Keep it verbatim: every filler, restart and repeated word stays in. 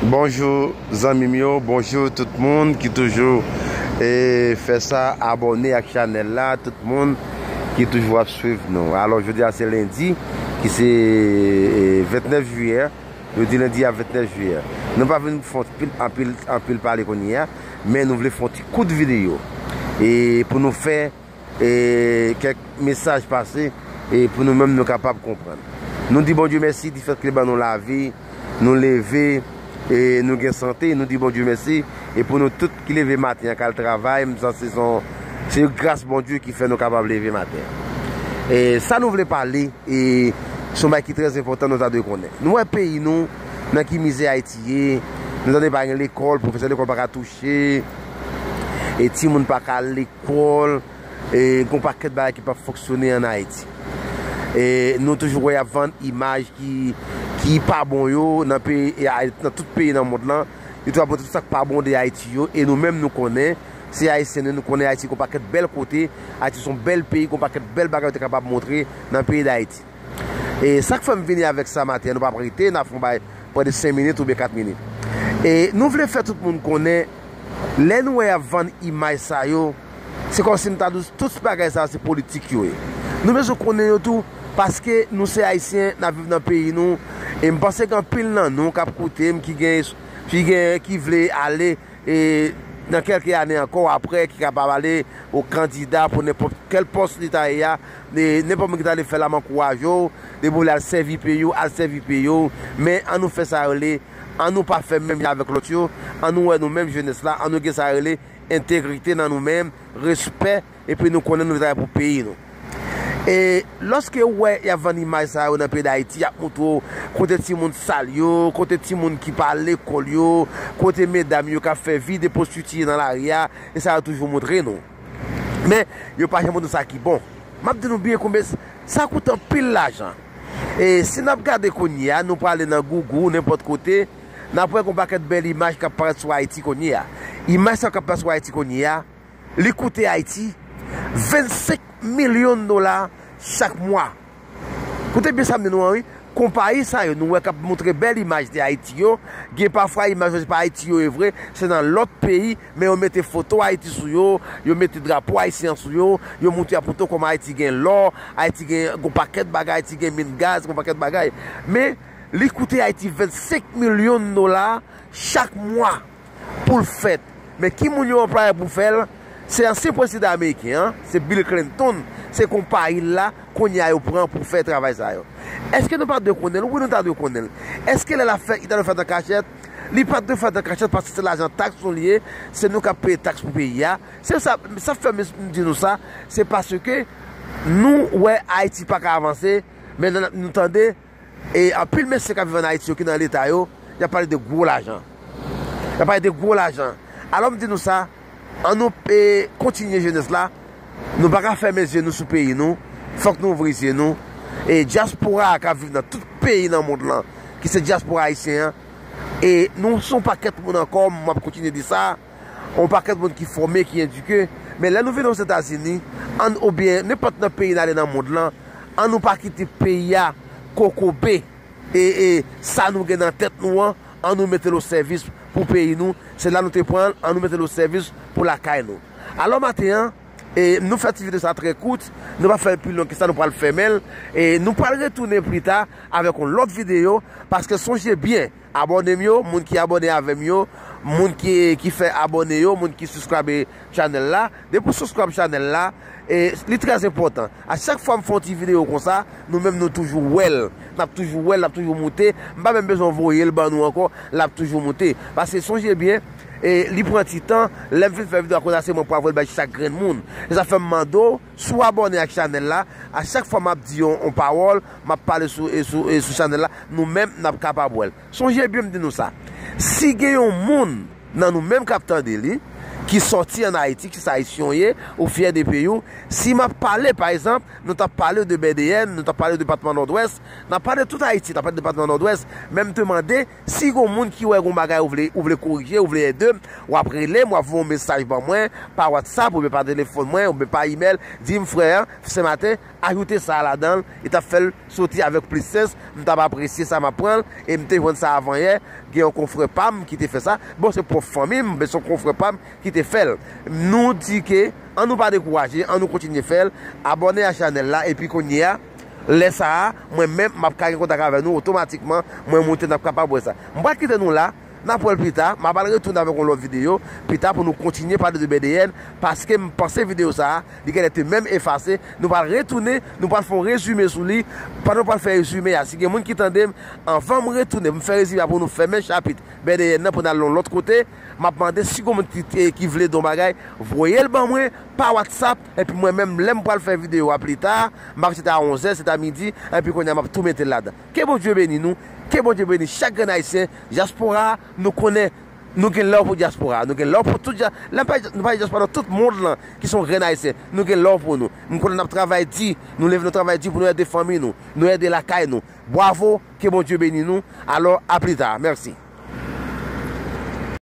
Bonjou zanmi m yo, bonjou tout moun ki toujou e, fè sa, abòne ak chanèl la, tout moun ki toujou ap swiv nou. Alò, jodi a se lendi, ki se e, vennèf jiyè, jodi lendi a vennèf jiyè. Nou pa vin fè anpil, anpil, anpil pale kounye a, men nou vle fè yon ti kout videyo e, pou nou fè e, kèk mesaj pase e, pou nou menm nou kapab konprann. Nou di Bondye mèsi difèt ke li ban nou lavi, nou leve, e, nou gen sante, nou di Bondye mèsi. E pou nou tout ki leve maten an k al travay, m santi se yon, se gras Bondye ki fè nou kapab leve maten an. E, sa nou vle pale, e, se yon bagay ki trè enpòtan nou ta dwe konnen. Nou wè peyi nou, nan ki mizè Ayiti ye, nou tande pa gen lekòl, pwofesè lekòl pa ka touche, e timoun pa ka al lekòl, e, gon pakèt bagay ki p ap fonksyone ann Ayiti. E, nou toujou wè y ap vann imaj ki, ki pa bon yo nan peyi, e, nan tout peyi nan mond lan. Yo toujou ap montre tout sa k pa bon de Ayiti yo. E nou menm nou konnen, se Ayisyen nou, nou konnen Ayiti gon pakèt bèl kote. Ayiti se yon bèl peyi, gon pakèt bèl bagay yo te kapab montre nan peyi Dayiti. E sa k fè m vini avèk sa maten an, nou p ap rete, n ap fè yon bagay pran de senk minit oubyen kat minit. E nou vle fè tout moun konnen, lè nou wè y ap vann imaj sa yo, se kòmsi m ta di w tout bagay sa yo se politik yo ye. Nou bezwen konnen yo tou, paske nou se Ayisyen, n ap viv nan peyi nou, e m panse gen anpil nan nou k ap koute m ki gen, ki gen, ki vle ale e, nan kèlke ane ankò, apre, ki kapab ale o kandida pou nenpòt kèl pòs li ta ye a, e, nenpòt moun ki ta vle fè l ap ankouraje w, depi w vle al sèvi peyi w, al sèvi peyi w, men ann nou fè sa rele, ann nou pa fè menm jan avèk lòt yo, ann nou wè nou menm jenès la, ann nou gen sa rele entegrite nan nou menm, respè, epi nou konnen nou travay pou peyi nou. E lòske w wè y ap vann imaj sa yo nan peyi Dayiti, y ap montre w kote timoun sal yo, kote timoun ki pa al lekòl yo, kote medam yo k ap fè vi de pwostitiye nan lari a, e sa yo toujou montre nou. Men, yo pa janm montre nou sa ki bon. M ap di nou byen konbyen, sa koute anpil lajan. E si n ap gade kounye a, nou prale nan Google, nenpòt kote, n ap wè gon pakèt bèl imaj k ap parèt sou Ayiti kounye a. Imaj sa yo k ap parèt sou Ayiti kounye a, li koute Ayiti vennsenk milyon dola chak mwa. Koute byen sa m di nou an, wi. Konpayi sa yo, nou wè k ap montre bèl imaj de Ayiti yo, gen pafwa imaj yo se pa Ayiti yo ye vre, se nan lòt peyi, men yo mete foto Ayiti sou yo, yo mete drapo ayisyen an sou yo, yo montre ap montre w kòman Ayiti gen lò, Ayiti gen gon pakèt bagay, Ayiti gen min gaz, gon pakèt bagay. Men, li koute Ayiti vennsenk milyon dola chak mwa pou l fèt. Men ki moun yo anplwaye pou fè l? Se ansyen prezidan ameriken an, se Bill Clinton, se konpayi l la, kounye a yo pran pou fè travay sa yo. Èske nou pa dwe konnen l? Wi, nou ta dwe konnen l. Èske lè l ap fèt, li ta dwe fèt an kachèt? Li pa t dwe fèt an kachèt paske se lajan taks nou li ye, se nou k ap peye taks pou peyi a. Se sa, sa fè m di nou sa, se paske nou wè Ayiti pa ka avanse, men nou tande E anpil mesye k ap viv ann Ayiti yo ki nan leta yo, y ap pale de gwo lajan. Y ap pale de gwo lajan. Alò m di nou sa, ann nou e, kontinye jenès la. Nou pa ka fèmen zye nou sou peyi nou. Fòk nou ouvri zye nou. E dyaspora a k ap viv nan tout peyi nan mond lan, ki se dyaspora ayisyen an, e nou se yon pakèt moun ankò, m ap kontinye di sa, yon pakèt moun ki fòme, ki edike. Men lè nou vini Ozetazini, ann, oubyen nenpòt nan peyi n ale nan mond lan, ann nou pa kite peyi a kokobe e, e sa nou gen nan tèt nou an, ann nou mete l o sèvis pou peyi nou. Se la nou te pran l, ann nou mete l o sèvis pou lakay nou. Alò maten an, e, nou fè ti videyo sa trè kout, nou pa fè l pi long ke sa, nou pral fèmen l, e nou pral retounen pli ta avèk yon lòt videyo, paske sonje byen, abòne m yo, moun ki abòne avè m yo, moun ki, ki fè abòne yo, moun ki subscribe channel la, depi w subscribe channel la, e, li trè enpòtan. A chak fwa m fè yon ti videyo konsa, nou menm nou toujou wè l. N ap toujou wè l, l ap toujou moute. M pa menm bezwen voye l ban nou ankò, l ap toujou moute. Paske sonje byen, e, li pran ti tan, lè m fin fè videyo a konsa, se mwen pou voye l bay chak grenn moun. Se sa fè m mande w, si w abòne ak chanèl la, a chak fwa m ap di yon, yon pawòl, m ap pale sou, e, sou, e, sou chanèl la, nou menm n ap kapab wè l. Sonje byen m di nou sa. Si gen yon moun nan nou menm k ap tande li, ki sòti ann Ayiti, ki se ayisyen w ye, ou fyè de peyi w, si m ap pale, pa egzanp, nou t ap pale w de B D N, nou t ap pale w depatman Nòdwès, n ap pale tout Ayiti, n ap pale depatman Nòdwès, men m te mande, si gon moun ki wè gon bagay ou vle, ou vle korije, ou vle ede m, w ap rele m, w ap voye yon mesaj ban mwen, pa WhatsApp, oubyen pa telefòn mwen, oubyen pa imèl, di m, frè, sè maten, ajoute sa a ladan l, e t ap fè l soti avèk plis sans. M t ap apresye sa, m ap pran l, e m te jwenn sa avanyè. Gen yon konfrè pa m ki te fè sa. Bon, se pwòp fanmi m, men se yon konfrè pa m ki te fè l. Nou di ke, an nou pa dekouraje, an nou kontinye fè l. Abòne a chanèl la, epi kounye a, lè sa a, mwen menm, m ap ka gen kontak avè nou otomatikman, mwen moute, n ap kapab wè sa. M pral kite nou la, n ap wè l pita, m ap al retounen avèk yon lòt videyo pita pou nou kontinye pale de B D N, paske m panse videyo sa a, li genlè te menm efase. Nou pral retounen, nou pral fè yon rezime sou li. Pandan nou pral fè rezime a, si gen moun ki tande m, anvan m retounen pou m fè rezime a, pou nou fèmen chapit B D N nan, pou n al yon lòt kote, m ap mande si gen moun ki, eh, ki vle di yon bagay, voye l ban mwen pa WhatsApp, epi mwen menm, lè m pral fè videyo a pita, m ap chita a onzè, se ta midi, epi kounye a m ap tou mete l ladan. Ke Bondye beni nou, ke Bondye beni chak grenn Ayisyen, dyaspora, nou konnen, nou gen love pou dyaspora, nou gen love pou tout dya-, lè m pale, nou pale dyaspora nan tout mond lan, ki se yon grenn Ayisyen, nou gen love pou nou. M konnen n ap travay di, nou leve, nou travay di pou nou ede fanmi nou, nou ede lakay nou. Bwavo, ke Bondye beni nou, alò, a pita, mèsi.